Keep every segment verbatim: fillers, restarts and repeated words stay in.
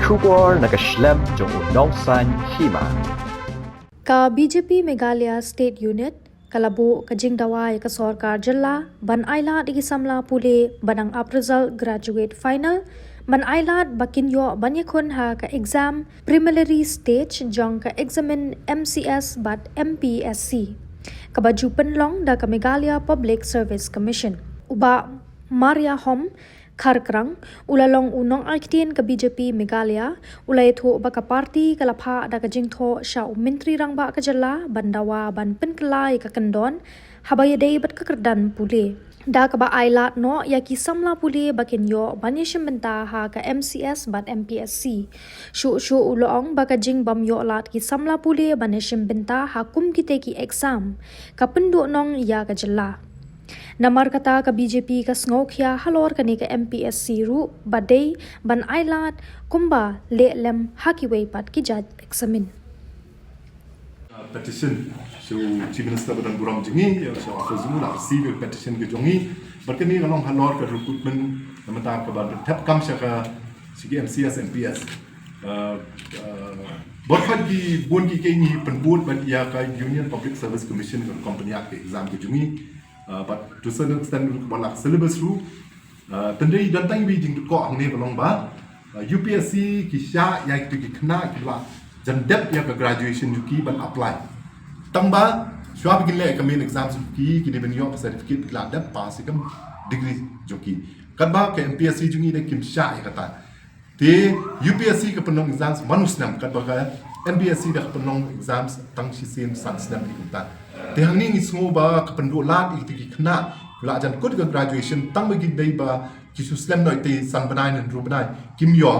Khubor na ka shlem jong u nongsaiñ hima. Ka B J P Meghalaya State Unit ka la buh ka jingdawa ïa ka sorkar jylla ban ailad ïa ki samla pule ba dang ap result graduate final, ban ailad ba kin ïoh ban ïakhun ha ka exam preliminary stage jong ka eksamin M C S bad M P S C, kaba ju pynlong da ka Meghalaya Public Service Commission. U Bah Mariahom Kharkrang, u la long u nongai ktien ka B J P Meghalaya, u la ïathuh ba ka party ka la phah da ka jingthoh sha u Myntri Rangbah ka jylla ban dawa ban pynkylla ïa ka kyndon haba ïadei bad ka kyrdan pule, da kaba ailad noh ïa ki samla pule ba kin ïoh ban ïashim bynta ha ka M C S bad M P S C. Shuh shuh u la ong ba ka jingbym ïoh lad ki samla pule ban ïashim bynta ha kum kitei ki exam ka pynduh nong ïa ka jylla. Namar kata ka B J P ka sngewkhia halor kane ka M P S C ruh ba dei ban ailad kumba leh lem ha kiwei pat ki jait eksamin. Petition sha u Chief Minister ba don burom jong ngi, ïa sha office jong u, la receive petition ka jong ngi. Bad kane ka long halor ka recruitment, namar kata kaba thep kam sha ka, sha ki M C S, M P S. Bad pat ki bun ki, ki ngi pynbud bad ïa ka Union Public Service Commission ka company ka exam ka jong ngi. Bad to certain extent kaba la syllabus ruh. Tang dei don tang iwei i jingkoh hangne ka long ba U P S C ki shah ïa kito ki khynnah kiba la jan dep ïa ka graduation jong ki ban apply. Tang ba shuwa ba kin leh ka main exam jong ki, ki dei ban ïoh ka certificate ba ki la dep pass ïa ka degree jong ki. Katba ka M P S C jong ngi dei kim shah ïa kata. Te U P S C ka pynlong exams man u snem, katba ka M P S C da ka pynlong exams tang shisien san snem ïa kata. Te hangne ngi sngew ba ka pynduh lad ïa kito ki khynnah ba la jan kut ka graduation tang ba ki dei ba ki shu slem noh ïa kito san bnai ne hynriew bnai, kim ïoh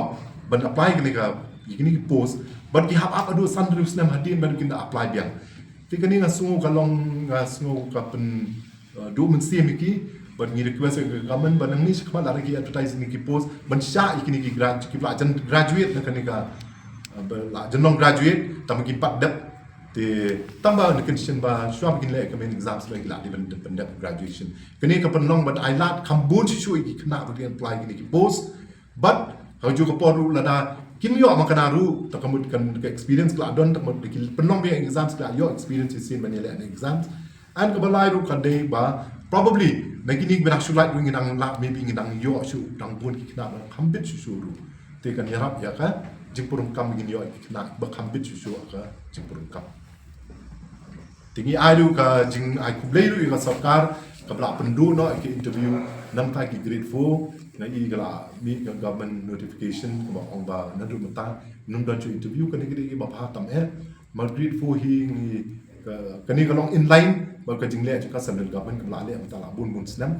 ban apply kane ka, ïa kine ki post, bad ki hap ap haduh san hynriew snem hadien ba kin da apply biang. Te kane nga sngew ka long, nga sngew ka pyn, duh mynsiem ïa ki, bad ngi request ïa ka government ba nangne shakhmat lada ki advertise ïa kine ki post ban shah ïa kine ki grad, kiba la jan graduate na kane ka, ba la jan long graduate tang ba kim pat dep. Te tang ba na condition ba shuwa ba kin leh ka main exams ba ki la dei ban dep, ban dep graduation. Kane ka pynlong ban ailad kham bun shuh shuh ïa ki khynnah ba kin apply ïa kine ki post. Bad ha kajuh ka por ruh lada kim ïoh man kane ruh, te ka mut ka experience ka la don, te ka mut da ki pynlong biang exams ki la ïoh experience shisien ban ïaleh exams. And kaba lai ruh ka dei ba probably na kine kiba dang shu lait ruh ngi dang lah, maybe ngi dang ïoh shuh dang bun ki khynnah ba kham bit shuh shuh ruh. Te kan ïarap ïa ka jingpynrung kam, ngin ïoh ki khynnah ba kham bit shuh shuh ka jingpynrung kam. Te ngi ai ruh ka jingai khublei ruh ïa ka sorkar kaba la pynduh noh ïa ka interview namar ki grade four. Nga i ka la mih ka government notification kaba ong ba naduh mynta ngim don shuh interview. Kane ka dei kaba bha tam eh. Namar grade four hi ngi, kane ka long in line bad ka jingleh jong ka central government kaba la leh mynta la bun bun snem.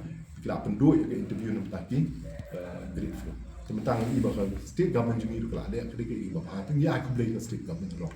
Ki la pynduh ïa ka interview namar ki grade four. Te mynta ngi i ba ka state government jong ngi ruh ka la leh, ka dei kaba bha. Te ngi ai khublei ka state government ruh.